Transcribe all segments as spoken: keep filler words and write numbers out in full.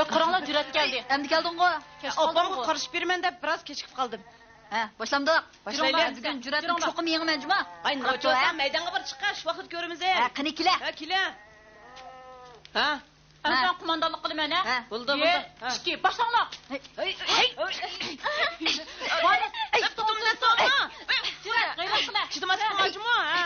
قاراڭلار، جۈرئەت كەلدى. ئەمدى كەلدىڭغۇ؟ كەچ ئاپامغا قالدىڭغۇ؟ قارىشىپ بېرىمەن دەپ بىراز كېچىكىپ قالدىم. ھە، باشلامدۇق. باشلايلى. بۈگۈن جۈرئەتنى چوقۇم يېڭىمەن جۇما. ئاي، ناچار، سەن مەيدانغا بىر چىققاچ ۋاقىت كۆرىمىز. ھە، قېنى كېلە. ھە، كېلە. ھە. ھە. سەن قوماندانلىق قىلىمەن، ھە؟ ھە. بولدى، بولدى. بىر، ئىككى، باشلاڭلار. ھەي، ھەي، ھەي. بارىس، ئەي، تۇتۇڭ، تۇتۇڭ. چىدىماس قىلغاچمۇ، ھە؟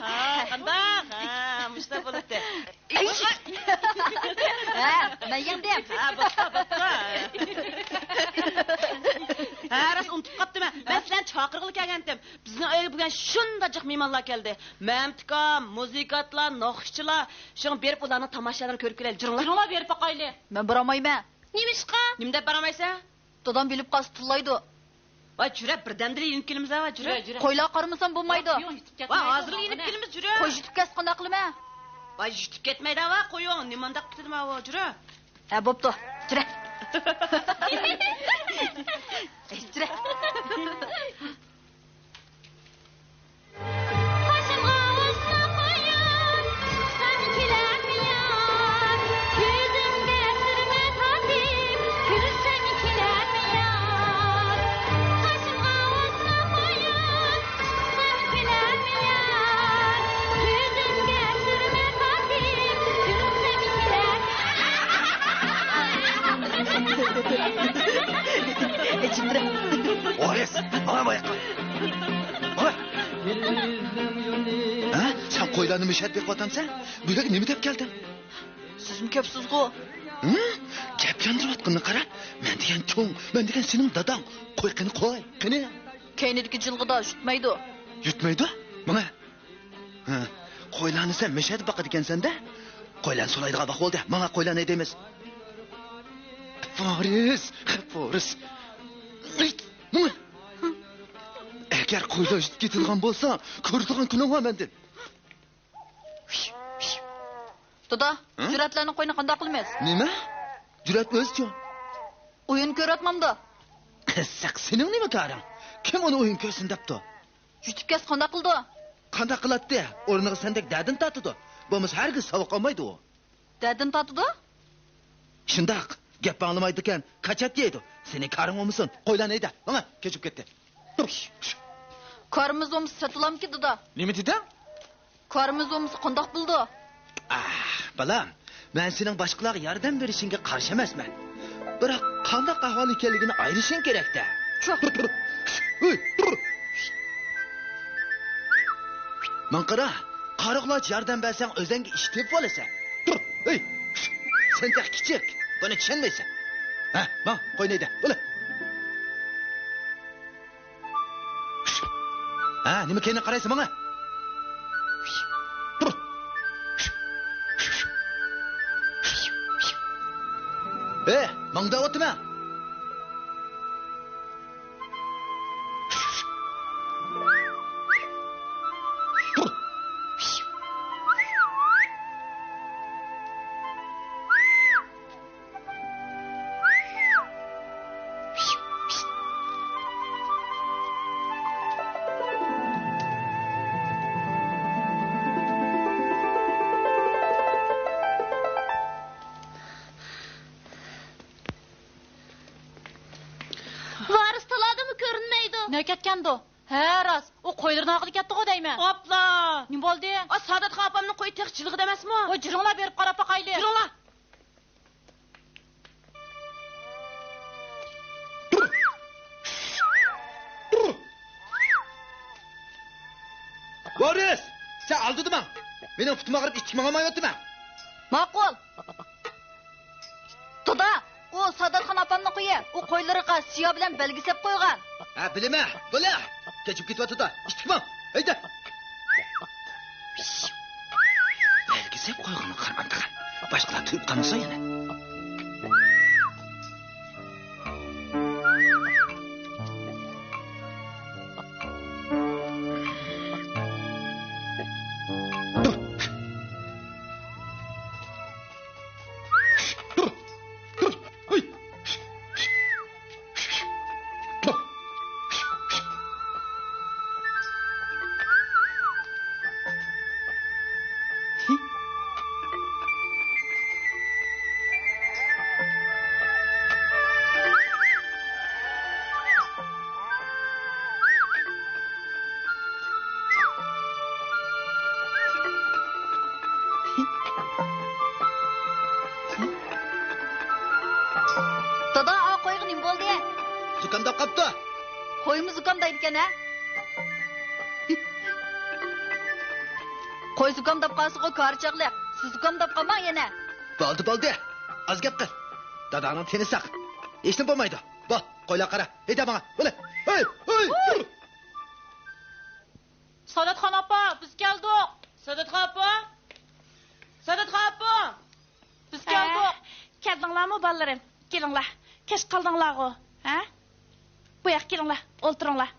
ھە، قانداق؟ ھە، مۇشۇنداق بولاتتى. ھە، مەن يەڭدىم. ھە، بوپتۇ، بوپتۇ. ھە، راست ئۇنتۇپ قاپتىمەن. مەن سىلەرنى چاقىرغىلى كەلگەنتىم. بىزنىڭ ئۆيگە بۈگۈن شۇنداق جىق مېھمانلار كەلدى. مەمتىكام، مۇزىكانتلار، ناخشىچىلار. شۇڭا بېرىپ ئۇلارنىڭ تاماشىلىرىنى كۆرۈپ كېلەيلى. جۈرۈڭلار. جۈرۈڭلار، بېرىپ باقايلى. مەن بارالمايمەن. نېمىشقا؟ نېمە دەپ بارالمايسەن؟ دادام بىلىپ قالسا تىللايدۇ. ۋاي، جۈرە، بىردەمدىلا يېنىپ كېلىمىز ھە، ۋاي، جۈرە. جۈرە، جۈرە. قويلار قارىمىسام بولمايدۇ. قويۇڭ، يېتىپ كەتمەيدۇ. ۋاي، ھازىرلا يېنىپ كېلىمىز، جۈرە. قوي يېتىپ كەتسە قانداق قىلىمەن؟ ۋاي، يېتىپ كەتمەيدۇ، ۋاي، قويۇڭ. نېمانداق قىلدىم ھاۋا، جۈرە. ھە، بوپتۇ. جۈرە. جۈرە. قېشىمغا ئالسا قويۇم، چىقسام كېلەم يار. كۆزۈمگە سۈرمە تاتىم، كۈلسەم كېلەم يار. قېشىمغا ئالسا قويۇم، چىقسام كېلەم يار. كۆزۈمگە سۈرمە تاتىم، كۈلسەم كېلەم. ۋارىس، ماڭا باياققا. ماڭا. ھە؟ سەن قويلارنى مىشەت بېقىۋاتامسەن؟ بۇ يەرگە نېمە دەپ كەلدىڭ؟ سىزمۇ كەپسىزغۇ؟ ھە؟ گەپ ياندۇرۇۋاتقىنىنى قارا. مەن دېگەن چوڭ، مەن دېگەن سېنىڭ داداڭ. قوي، قېنى قوي، قېنى. كەينىدىكى جىلغىدا يۇتمايدۇ. يۇتمايدۇ؟ ماڭا. ھە، قويلارنى سەن مەشەدە باقىدىكەنسەن-دە؟ قويلارنى سولايدىغان ۋاقىت بولدى. ماڭا قويلارنى ھەيدەيمىز. غەپپارىس، غەپپارىس. ئەگەر قويلار يۈتۈپ كېتىدىغان بولسا، كۆرىدىغان كۈنۈڭ بار مەندىن. دادا، ھە؟ جۈرئەتلەرنىڭ قويىنى قانداق قىلىمىز؟ نېمە؟ جۈرئەت ئۆزىچۇ؟ ئويۇن كۆرۈۋاتمامدۇ؟ قىزىق، سېنىڭ نېمە كارىڭ؟ كىم ئۇنى ئويۇن كۆرسۇن دەپتۇ؟ يۈتۈپ كەتسە قانداق قىلىدۇ؟ قانداق قىلاتتى؟ ئورنىغا سەندەك دەردىنى تارتىدۇ. بولمىسا ھەرگىز ساۋاق ئالمايدۇ ئۇ. دەردىنى تارتىدۇ؟ شۇنداق. گەپ ئاڭلىمايدىكەن، كاچات يەيدۇ. سېنىڭ كارىڭ بولمىسۇن. قويلارنى ھەيدە. ماڭا، كېچىكىپ كەتتى. كارىمىز بولمىسا سېتىلامكى، دادا؟ نېمە دېدىڭ؟ كارىمىز بولمىسا قانداق بولىدۇ؟ ئاھ، بالام، مەن سېنىڭ باشقىلارغا ياردەم بېرىشىڭگە قارشى ئەمەسمەن. بىراق قانداق ئەھۋال ئىكەنلىكىنى ئايرىشىڭ كېرەك-دە. چۇھ. تۇر، تۇر. ھەي، تۇر. ماڭا قارا، قارىغۇلارچە ياردەم بەرسەڭ ئۆزەڭگە ئىش تېپىۋالىسەن. تۇر، ھەي. سەن تېخى كىچىك، بۇنى چۈشەنمەيسەن. ھە، ماڭ، قوينى ھەيدە، بولە. ھە، نېمە كەينىگە قارايسەن ماڭا؟ تۇر. ھە، ماڭ دەۋاتىمەن. ۋارىس تالادىمۇ كۆرۈنمەيدۇ. نەگە كەتكەندۇ؟ ھە، راست. ئۇ قويلىرىنىڭ ئارقىدىن كەتتىغۇ دەيمەن. ئاپلا! نېمە بولدى؟ ئا، ساداتخان ئاپامنىڭ قويى تېخى جىلغىدا ئەمەسمۇ؟ ۋاي، جۈرۈڭلار، بېرىپ قاراپ باقايلى. جۈرۈڭلار! ۋارىس! سەن ئالدىدا ماڭ! مېنىڭ پۇتۇم ئاغرىپ، ئىتتىك ماڭالمايۋاتىمەن. ماقۇل! دادا، ئۇ ساداتخان ئاپامنىڭ قويى. ئۇ قويلىرىغا سىيا بىلەن بەلگە سەپ قويغان. ھە، بىلىمەن، بىلە. كېچىپ كېتىۋاتىدۇ. ئىتتىك ماڭ، ھەيدە. بەلگە سەپ قويغىنىغا قارىمامدىغان. باشقىلار تۇيۇپ قالمىسا يەنە. دەپ قاپتۇ. قويمۇ زۇكام دەيدىكەن ھە؟ قوي زۇكام دەپ قالسىغۇ كارى چاغلىق، سىز زۇكام دەپ قالماڭ يەنە. بولدى، بولدى. ئاز گەپ قىل. داداڭنىڭ تېنى ساق. ھېچنېمە بولمايدۇ. بول، قويلار قارا. ھەيدە ماڭا. بولە. ھەي، ھەي. ساداتخان ئاپا، بىز كەلدۇق. ساداتخان ئاپا. ساداتخان ئاپا. بىز كەلدۇق. ھە، كەلدىڭلارمۇ بالىلىرىم؟ كېلىڭلار. كەچ قالدىڭلارغۇ؟ ھە؟ بۇ ياققا كېلىڭلار، ئولتۇرۇڭلار.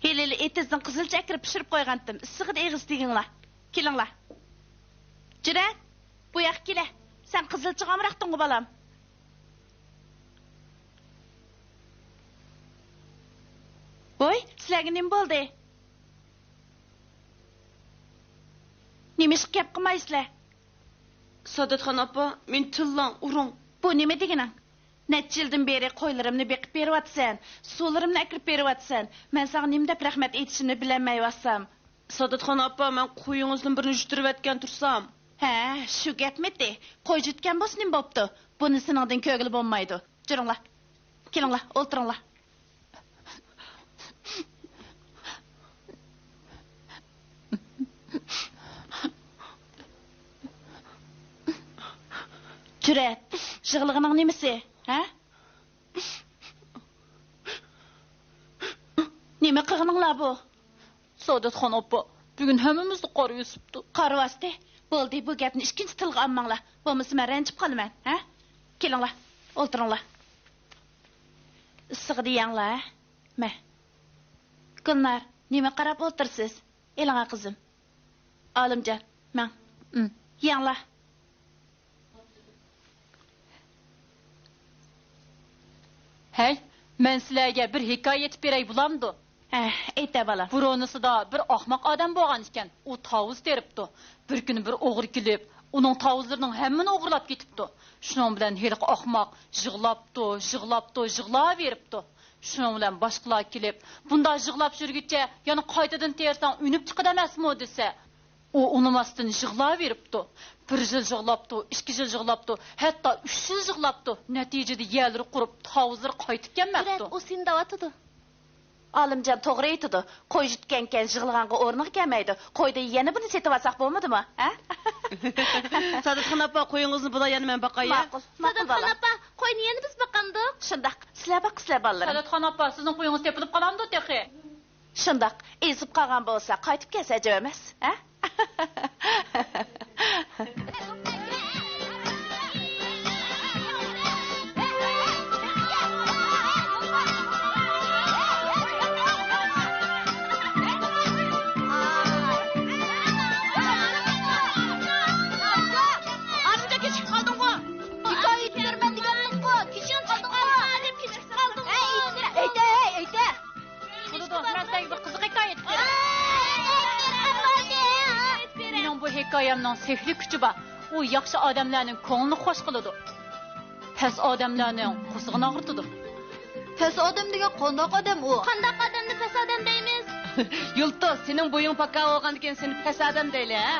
ھېلىلا ئېتىزدىن قىزىلچا ئەكىرىپ پىشۇرۇپ قويغانتىم. ئىسسىغىدە ئېغىز تېگىڭلار. كېلىڭلار. جۈرئەت، بۇ ياققا كېلە. سەن قىزىلچىغا ئامراقتىڭغۇ بالام؟ ۋوي، سىلەرگە نېمە بولدى؟ نېمىشقا گەپ قىلمايسىلەر؟ ساداتخان ئاپا، مېنى تىللاڭ، ئۇرۇڭ. بۇ نېمە دېگىنىڭ؟ نەچچە يىلدىن بېرى قويلىرىمنى بېقىپ بېرىۋاتىسەن، سۇلىرىمنى ئەكىرىپ بېرىۋاتىسەن. مەن ساڭا نېمە دەپ رەھمەت ئېيتىشىمنى بىلەلمەيۋاتسام. ساداتخان ئاپا، مەن قويىڭىزدىن بىرنى يۈتتۈرۈۋەتكەن تۇرسام. ھە، شۇ گەپمىتى؟ قوي يۈتكەن بولسا نېمە بوپتۇ؟ بۇنى سېنىڭدىن كۆرگىلى بولمايدۇ. جۈرۈڭلار. كېلىڭلار، ئولتۇرۇڭلار. جۈرئەت، يىغلىغىنىڭ نېمىسى، ھە؟ نېمە قىلغىنىڭلار بۇ؟ ساداتخان ئاپا، بۈگۈن ھەممىمىزنى قارا بېسىپتۇ. قارا باستى. بولدى، بۇ گەپنى ئىككىنچى تىلغا ئالماڭلار. بولمىسا مەن رەنجىپ قالىمەن، ھە؟ كېلىڭلار، ئولتۇرۇڭلار. ئىسسىغىدە يەڭلار، ھە؟ مە. گۈلنار، نېمە قاراپ ئولتۇرىسىز؟ ئېلىڭا قىزىم. ئالىمجان، مەڭ. ئىم. يەڭلار. ھەي، مەن سىلەرگە بىر ھېكايە ئېيتىپ بېرەي بولامدۇ؟ ھە، ئېيتە بالام. بۇرۇنىسىدا بىر ئاخماق ئادەم بولغان ئىكەن، ئۇ تاۋۇز تېرىپتۇ. بىر كۈنى بىر ئوغرى كېلىپ، ئۇنىڭ تاۋۇزلىرىنىڭ ھەممىنى ئوغرىلاپ كېتىپتۇ. شۇنىڭ بىلەن ھېلىقى ئاخماق يىغلاپتۇ، يىغلاپتۇ، يىغلاۋېرىپتۇ. شۇنىڭ بىلەن باشقىلار كېلىپ، بۇنداق يىغلاپ يۈرگۈچە يەنە قايتىدىن تېرىساڭ ئۈنۈپ چىقىدۇ ئەمەسمۇ دېسە، ئۇ ئۇنىماستىن يىغلاۋېرىپتۇ. بىر يىل يىغلاپتۇ، ئىككى يىل يىغلاپتۇ، ھەتتا ئۈچ يىل يىغلاپتۇ. نەتىجىدە يەرلىرى قۇرۇپ، تاۋۇزلىرى قايتىپ كەلمەپتۇ. جۈرئەت، ئۇ سېنى دەۋاتىدۇ. ئالىمجان توغرا ئېيتىدۇ. قوي يۈتكەنكەن يىغلىغانغا ئورنىغا كەلمەيدۇ. قويدىن يەنە بىرنى سېتىۋالساق بولمىدىمۇ، ھە؟ ساداتخان ئاپا، قويىڭىزنى بۇلا يەنە مەن باقاي. ماقۇل، ماقۇل بالام. ساداتخان ئاپا، قوينى يەنە بىز باقامدۇق؟ شۇنداق، سىلەر باققىلى بالىلىرىم. ساداتخان ئاپا، سىزنىڭ قويىڭىز تېپىلىپ قالامدۇ تېخى؟ شۇنداق، ئېزىپ قالغان بولسا قايتىپ كەلسە ئەجەب ئەمەس، ھە؟ ئانچە كېچىكىپ قالدىڭغۇ؟ ھېكايە ئېيتىپ بېرىمەن دېگەنتىڭغۇ، كېچىكىپ قالدىڭغۇ؟ كېچىكىپ قالدىڭغۇ؟ ئەيتە، ئەيتە! بولىدۇ، مەن سەنگە بىر قىزىق ھېكايە ئېيتىپ بېرەي. مېنىڭ بۇ ھېكايەمنىڭ سېھرىي كۈچى بار. ئۇ ياخشى ئادەملەرنىڭ كۆڭلىنى خۇش قىلىدۇ. پەس ئادەملەرنىڭ قورسىقىنى ئاغرىتىدۇ. پەس ئادەم دېگەن قانداق ئادەم ئۇ؟ قانداق ئادەمنى پەس ئادەم دەيمىز؟ يۇلتۇز، سېنىڭ بويۇڭ پاكا بولغاندىكىن سېنى پەس ئادەم دەيلى، ھە؟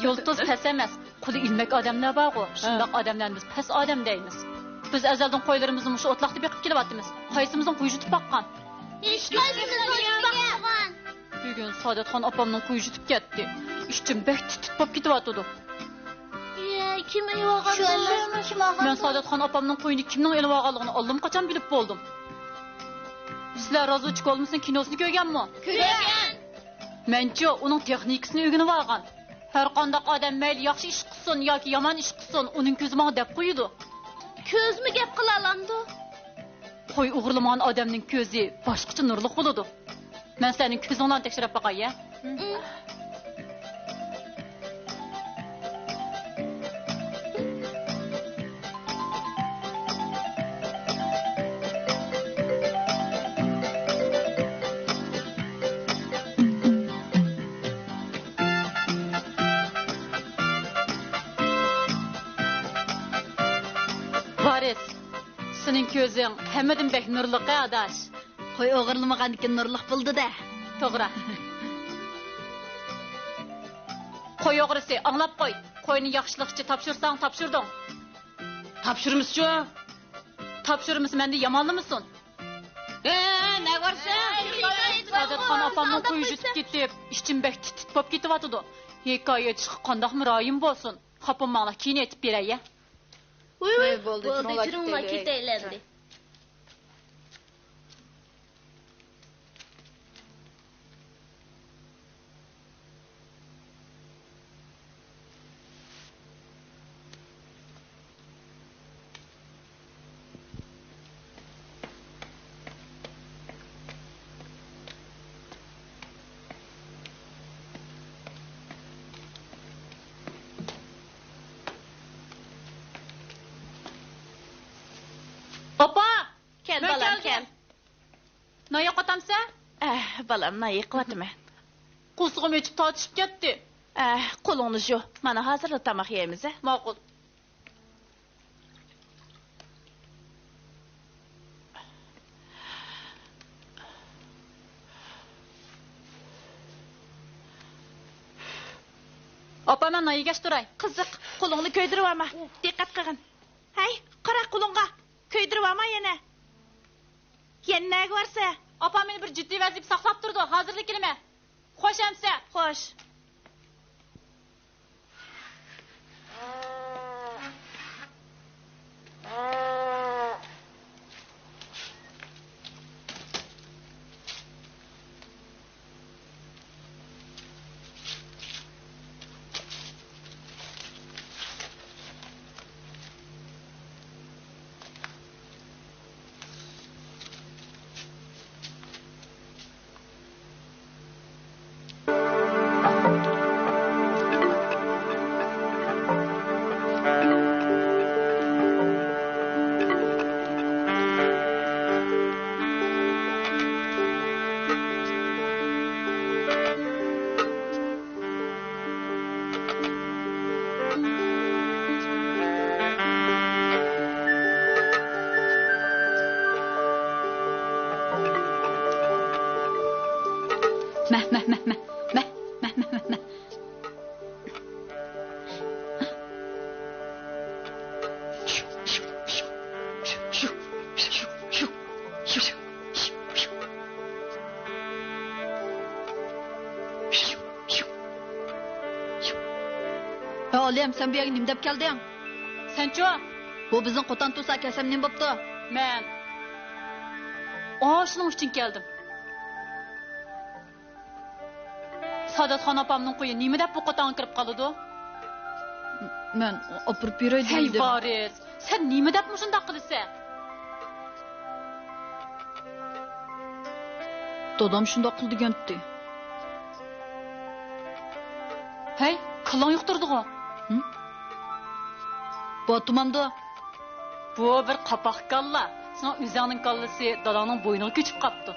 يۇلتۇز پەس ئەمەس. قولى ئىلمەك ئادەملەر بارغۇ، شۇنداق ئادەملەرنى بىز پەس ئادەم دەيمىز. بىز ئەزەلدىن قويلىرىمىزنى مۇشۇ ئوتلاقتا بېقىپ كېلىۋاتىمىز. قايسىمىزنىڭ قويى يۈتۈپ باققان؟ ھېچقايسىمىز قوي يۈتۈپ باقمىغان. بۈگۈن ساداتخان ئاپامنىڭ قويى يۈتۈپ كەتتى. ئىچىم بەك تىت-تىت بولۇپ كېتىۋاتىدۇ. ئىيە، كىم ئېلىۋالغاندۇ؟ شۇ ئەمەسمۇ كىم ئالغاندۇ؟ مەن ساداتخان ئاپامنىڭ قويىنى كىمنىڭ ئېلىۋالغانلىقىنى ئاللىمۇقاچان بىلىپ بولدۇم. سىلەر رازۋېدچىك ھولمسنىڭ كىنوسىنى كۆرگەنمۇ؟ كۆرگەن. مەنچۇ ئۇنىڭ تېخنىكىسىنى ئۆگىنىۋالغان. ھەرقانداق ئادەم مەيلى ياخشى ئىش قىلسۇن ياكى يامان ئىش قىلسۇن، ئۇنىڭ كۆزى ماڭا دەپ قويىدۇ. كۆزمۇ گەپ قىلالامدۇ؟ قوي ئوغرىلىمىغان ئادەمنىڭ كۆزى باشقىچە نۇرلۇق بولىدۇ. مەن سىلەرنىڭ كۆزۈڭلارنى تەكشۈرۈپ باقاي، ھە؟ ۋارىس، سېنىڭ كۆزۈڭ ھەممىدىن بەك نۇرلۇق، ھە، ئاداش؟ قوي ئوغرىلىمىغاندىكىن نۇرلۇق بولىدۇ-دە. توغرا. قوي ئوغرىسى، ئاڭلاپ قوي. قوينى ياخشىلىقچە تاپشۇرساڭ تاپشۇردۇڭ. تاپشۇرمىسىچۇ؟ تاپشۇرمىسا مەندىن يامانلىمىسۇن. ھە، نەگە بارسەن؟ سادەتخان ئاپامنىڭ قويى يۈتۈپ كېتىپ، ئىچىم بەك تىت-تىت بولۇپ كېتىۋاتىدۇ. ھېكايە ئېيتىشقا قانداقمۇ رايىم بولسۇن؟ خاپا بولماڭلار، كېيىن ئېيتىپ بېرەي، يە. ۋۇي، ۋۇي، ھەي، بولدى، بولدى، جۇمۇڭلار جۇمۇڭلار، كېتەيلى. كېتەيلى ئەمدى. ئاپا! كەل، مەن بالام، كەلدىم. كەل. نان ياقىۋاتامسەن؟ ئەھ، بالام، نان يېقىۋاتىمەن. قورسىقىم ئېچىپ تارتىشىپ كەتتى. ئەھ، قولۇڭنى جۇ. مانا ھازىرلا تاماق يەيمىز، ھە؟ ماقۇل. ئاپا، مەن نان يېگەچ تۇراي. قىزىق، قولۇڭنى كۆيدۈرۈۋالما. دىققەت قىلغىن. ھەي، قارا قولۇڭغا. كۆيدۈرۈۋالما يەنە. يەنە نەگە بارسە؟ ئاپام مېنى بىر جىددىي ۋەزىپە ساقلاپ تۇرىدۇ، ھازىرلا كېلىمەن. خوش ئەمىسە. خوش. مە، مە، مە، مە. ھە، ئالىم، سەن بۇ يەرگە نېمە دەپ كەلدىڭ؟ سەنچۇ؟ بۇ بىزنىڭ قوتان تۇرسا كەلسەم نېمە بوپتۇ؟ مەن ئاشۇنىڭ ئۈچۈن كەلدىم. ساداتخان ئاپامنىڭ قويى نېمە دەپ بۇ قوتانغا كىرىپ قالىدۇ؟ مەن ئاپىرىپ بېرەي دېگەن. ھەي، ۋارىس، سەن نېمە دەپ مۇشۇنداق قىلىسەن؟ دادام شۇنداق قىل دېگەنتى. ھەي، كاللاڭ يۇقتۇردىغۇ؟ ھىم؟ باتمامدۇ؟ بۇ بىر قاپاق كاللا. سېنىڭ ئۆزۈڭنىڭ كاللىسى داداڭنىڭ بوينىغا كۆچۈپ قاپتۇ.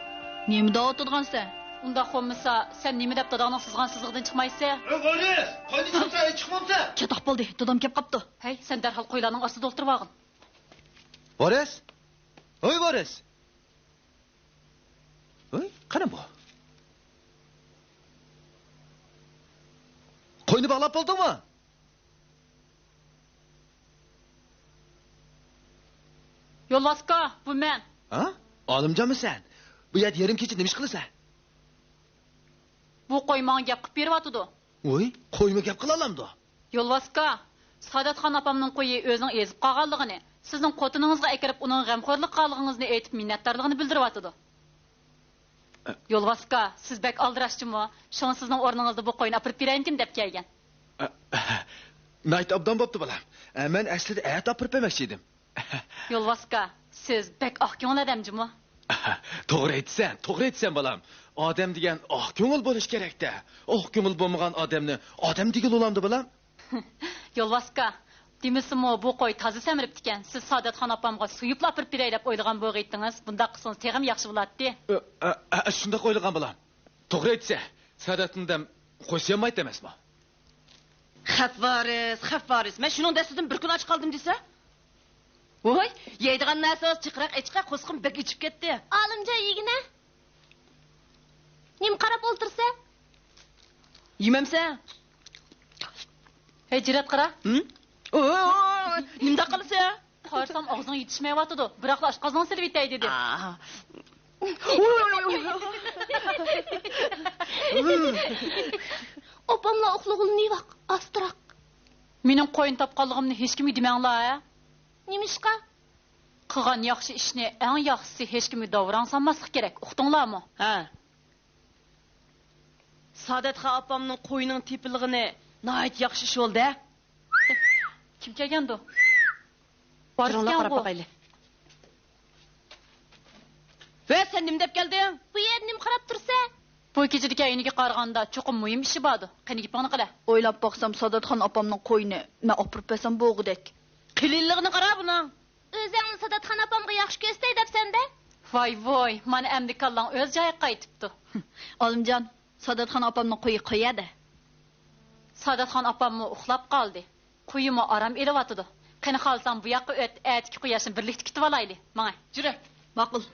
نېمە دەۋاتىدىغانسەن؟ ئۇنداق بولمىسا، سەن نېمە دەپ داداڭنىڭ سىزغان سىزىقىدىن چىقمايسەن؟ ئەي، ۋارىس! قايدا چىقىپسەن، ھېچ چىقمامسەن؟ چاتاق بولدى، دادام كەپ قاپتۇ. ھەي، سەن دەرھال قويلارنىڭ ئاستىدا ئولتۇرۇۋالغىن. ۋارىس! ھوي، ۋارىس! ھوي، قېنى بۇ؟ قوينى باغلاپ بولدۇڭمۇ؟ يولۋاسكا، بۇ مەن. ھە؟ ئالىمجانمۇ سەن؟ بۇ يەردە يېرىم كېچە نېمە ئىش قىلىسەن؟ بۇ قوي ماڭا گەپ قىلىپ بېرىۋاتىدۇ. ۋوي، قويمۇ گەپ قىلالامدۇ؟ يولۋاسكا، ساداتخان ئاپامنىڭ قويى ئۆزىنىڭ ئېزىپ قالغانلىقىنى، سىزنىڭ قوتىنىڭىزغا ئەكىرىپ ئۇنىڭغا غەمخورلۇق قىلغانلىقىڭىزنى ئېيتىپ مىننەتدارلىقىنى بىلدۈرۈۋاتىدۇ. ئە. يولۋاسكا، سىز بەك ئالدىراش جۇمۇ، شۇڭا سىزنىڭ ئورنىڭىزدا بۇ قوينى ئاپىرىپ بېرەيمىكىن دەپ كەلگەن. ئە، ناھايىتى ئوبدان بوپتۇ بالام. ئە، مەن ئەسلىدە ئەتە ئاپىرىپ بەرمەكچى ئىدىم. يولۋاسكا، سىز بەك ئاق كۆڭۈل ئادەم جۇمۇ. توغرا ئېيتىسەن، توغرا ئېيتىسەن بالام. ئادەم دېگەن ئاق كۆڭۈل بولۇش كېرەك-تە. ئاق كۆڭۈل بولمىغان ئادەمنى ئادەم دېگىلى بولامدۇ بالام؟ يولۋاسكا، دېمىسىمۇ بۇ قوي تازا سەمرىپتىكەن. سىز ساداتخان ئاپامغا سويۇپلا ئاپىرىپ بېرەي دەپ ئويلىغان بولغىيتتىڭىز. بۇنداق قىلسىڭىز تېخىمۇ ياخشى بولاتتى. ئە، ئە، ئە، شۇنداق ئويلىغان بالام. توغرا ئېيتىسەن. ساداتنى دەم قويسىيالمايتتى ئەمەسمۇ؟ خەپ ۋارىس، خەپ ۋارىس. مەن شۇنىڭ دەستىدىن بىر كۈن ئاچ قالدىم دېسە. ۋوي، يەيدىغان نەرسىڭىز جىقراق ئېچىقە، قورسىقىم بەك ئېچىپ كەتتى. ئالىمجان، يېگىنە. نېمە قاراپ ئولتۇرسەن؟ يېمەمسەن؟ ھەي، جۈرئەت قارا. ھىم؟ ئوي، ئوي، ئوي، ئوي، نېمىنداق قىلىسەن؟ قارىسام، ئاغزىڭ يېتىشمەيۋاتىدۇ. بىراقلا ئاشقازىنىڭ سېلىۋېتەي دېدىم. ئا. ئوي، ئوي، ئوي، ئوي. ئاپاملا ئۇخلىغىلى نېۋاق، ئاستىراق. مېنىڭ قوينى تاپقانلىقىمنى ھېچكىمگە دېمەڭلار، ھە؟ نېمىشقا؟ قىلغان ياخشى ئىشنى ئەڭ ياخشىسى ھېچكىمگە داۋراڭ سالماسلىق كېرەك، ئۇقتۇڭلارمۇ؟ ھە. سادەتخان ئاپامنىڭ قويىنىڭ تېپىلغىنى ناھايىتى ياخشى ئىش بولدى ھە. كىم كەلگەندۇ؟ بارسىكەنغۇ. تۇرۇڭلار، قاراپ باقايلى. ۋە، سەن نېمە دەپ كەلدىڭ؟ بۇ يەردە نېمە قاراپ تۇرسەن؟ بۇ كېچىدىكى ئەينىگە قارىغاندا چوقۇم مۇھىم ئىشى باردۇ. قېنى، گېپىڭنى قىلە. ئويلاپ باقسام، سادەتخان ئاپامنىڭ قويىنى مەن ئاپىرىپ بەرسەم بولغۇدەك. قېلىنلىقىنى قارا بۇنىڭ. ئۆزۈڭنى سادەتخان ئاپامغا ياخشى كۆرسىتەي دەپسەن-دە. ۋاي ۋوي، مانا ئەمدى كاللاڭ ئۆز جايىغا قايتىپتۇ. ئالىمجان، سادەتخان ئاپامنىڭ قويى قويەدە. سادەتخان ئاپاممۇ ئۇخلاپ قالدى. قويىمۇ ئارام ئېلىۋاتىدۇ. قېنى، خالىساڭ بۇ ياققا ئۆت، ئەتىكى قۇياشنى بىرلىكتە كۈتۈۋالايلى. ماڭە. جۈرە. ماقۇل.